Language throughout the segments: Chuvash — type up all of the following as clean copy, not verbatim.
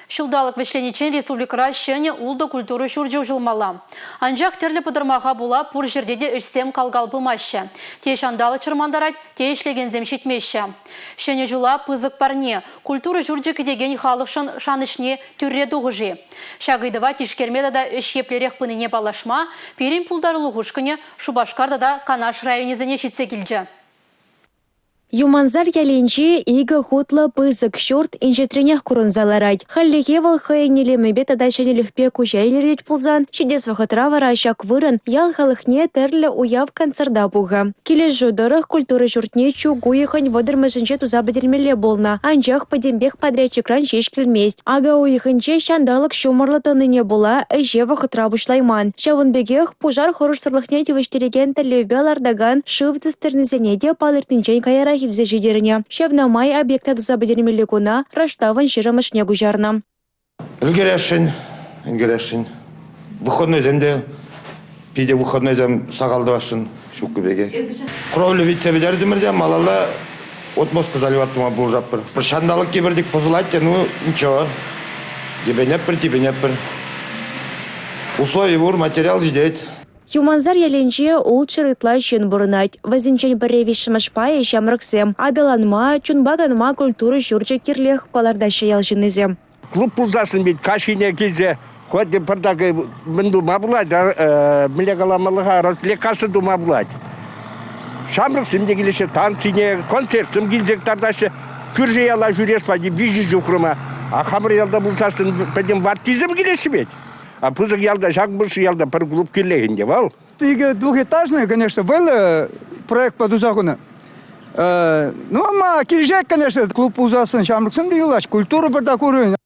Ҫулталӑк вӗҫлениччен республикӑра ҫӗнӗ ултӑ культура ҫурчӗ уҫӑлмалла. Анчах тӗрлӗ пӑтӑрмаха пула пур ҫӗрте те ӗҫсем кал-кал пымаҫҫӗ. Те ҫанталӑк чӑрмантарать, те ӗҫлекенсем ҫитмеҫҫӗ. Ҫӗнӗ ҫула пысӑк парне, культура ҫурчӗ кӗтекен халӑхшӑн шанӑҫне тӳрре тухӗ-ши? Ҫак ыйтӑва тишкерме тата ӗҫ еплерех пынине паллашма пирӗн пултарулӑх ушкӑнӗ Шупашкар тата Канаш районӗсене ҫитсе килчӗ. Юмансар ялӗнче икӗ хутлӑ пысӑк ҫурт инҫетренех курӑнса ларать. Хальлӗхе вӑл хӑйӗн илемӗпе тата ҫӗнӗлӗхпе куҫа илӗртет пулсан, ҫитес вӑхӑтра вара ҫак вырӑн ял халӑхне тӗрлӗ уяв-концерта пухӗ. Килӗшӳ тӑрӑх культура ҫуртне чӳк уйӑхӗн 30-мӗшӗнче туса пӗтермелле пулнӑ, анчах пӗтӗмпех подрядчикран ҫеҫ килмест. Ака уйӑхӗнче ҫанталӑк ҫумӑрлӑ тӑнине пула ӗҫе вӑхӑтра пуҫлайман. Ҫавӑн пекех пушар хӑрушсӑрлӑхне тивӗҫтерекен тӗллевпе лартакан шыв цистернисене те палӑртнинчен каярах илсе ҫитернӗ. Ҫавна май объекта туса пӗтермелли куна раштавӑн 20-мӗшне куҫарнӑ. Ӗлкӗресшӗн, ӗлкӗресшӗн. Выходнойсем те питӗ выходнойсем сахал тӑвасшӑн ҫуккӑ пекех. Кровля витсе пӗтертӗмӗр те малалла отмостка заливать тума пулӑшатпӑр. Ҫанталӑк кипӗртик пӑсӑлать те, ну ничего. Йӗпенетпӗр, типӗнетпӗр. Услови пур, материал ҫитет. Юмансар ялӗнче 600 ытла ҫын пурӑнать. Вӗсенчен пӗрре виҫҫӗмӗш пайӗ ҫамрӑксем. Аталанма, чунпа канма культура ҫурчӗ кирлех, палӑртаҫҫӗ ял ҫыннисем. Клуб пулсассӑн ведь каҫхине килсе хоть пӗртак мӗн тума пулать, мӗнле каламалла-ха, развлекаться тума пулать. Ҫамрӑксем те килеҫҫӗ, танцине, концертсем килсе кӑтартаҫҫӗ. Кӳршӗ яла ҫӳрес пати виҫӗ ҫухрӑма. А хамӑр ялта пулсассӑн пӗтӗм ваттисем килеҫҫӗ ведь. А пысӑк ялта, ҫак пысӑк ялта пӗр клуб кирлех ӗнтӗ вӑл. Икӗ двухэтажный, конечно, вӑйлӑ проектпа туса хунӑ. Ну, ма килӗшет, конечно, клуб пулсассӑн ҫамрӑксем те юлаҫ, культура пӗртак уровень.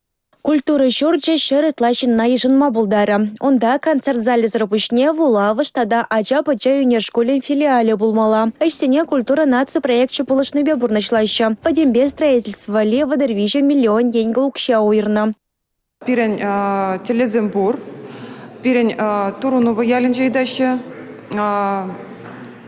Культура ҫурчӗ 100 ытла ҫынна йышӑнма пултарӗ. Унта концерт залӗсӗр пуҫне вулавӑш тата ача-пӑча ӳнер шкулӗн филиалӗ пулмалла. Ӗҫсене «Культура наци проекчӗ» пулӑшнипе пурнӑҫлаҫҫӗ. Пӗтӗмпе строительство валли 33 миллион тенкӗ укҫа уйӑрнӑ. Пирӗн тӗллевсем пур. Пирӗн Турунова ялӗнче ыйтаҫҫӗ,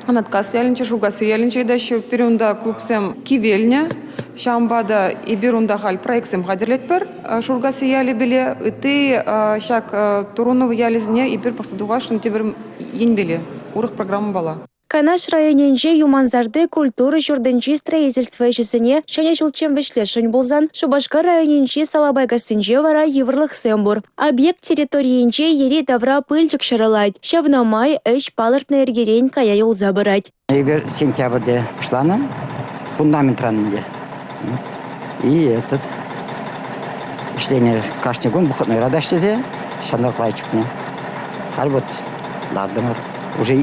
Анаткас ялӗнче, Шукасси ялӗнче ыйтаҫҫӗ. Пирӗн унта клубсем кивелнӗ. Ҫавӑнпа та эпир унта халь проектсем хатӗрлетпӗр Шуркасси ялӗпеле. Ытти ҫак Турунова ялӗсене эпир пӑхса тухасшӑн тепӗр енпеле, урӑх программӑпала. Канаш районӗнчи Юмансарти культура ҫуртӗнчи строительство ӗҫӗсене ҫӗнӗ ҫулччен вӗҫлесшӗн пулсан Шупашкар районӗнчи Салапайкассинче вара йывӑрлӑхсем пур. Объект территорийӗнче йӗри-тавра пылчӑк ҫӑрӑлать. Ҫавна май ӗҫ палӑртнӑ йӗркерен кая юлса пырать. Эпир сентябрьте пуҫланӑ фундаментран ӗнтӗ. И этот ӗҫленӗ кашни кун выходнойра та ӗҫлесе ҫанталӑк лайӑх чухне. Халь вот лартӑмӑр. Уже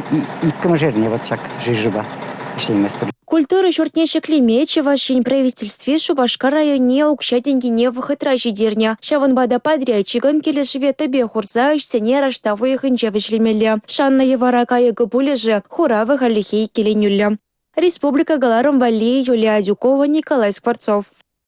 иккӗмӗш эрне вот ҫак жижӑпа ӗҫлейместпӗр. Культура ҫуртне ҫӗклеме Чӑваш Ен Правительстви Шупашкар районне укҫа-тенкине вӑхӑтра ҫитернӗ. Ҫавӑнпа та подрядчикӑн килӗшӗве тӗпе хурса ӗҫсене раштав уйӑхӗнче вӗҫлемелле. Шаннӑ йӑвара кайӑкӗ пулӗ-ши? Хуравӗ хальлӗхе иккӗленӳллӗ. Республика кӑларӑм валли Юлия Адюкова, Николай Скворцов.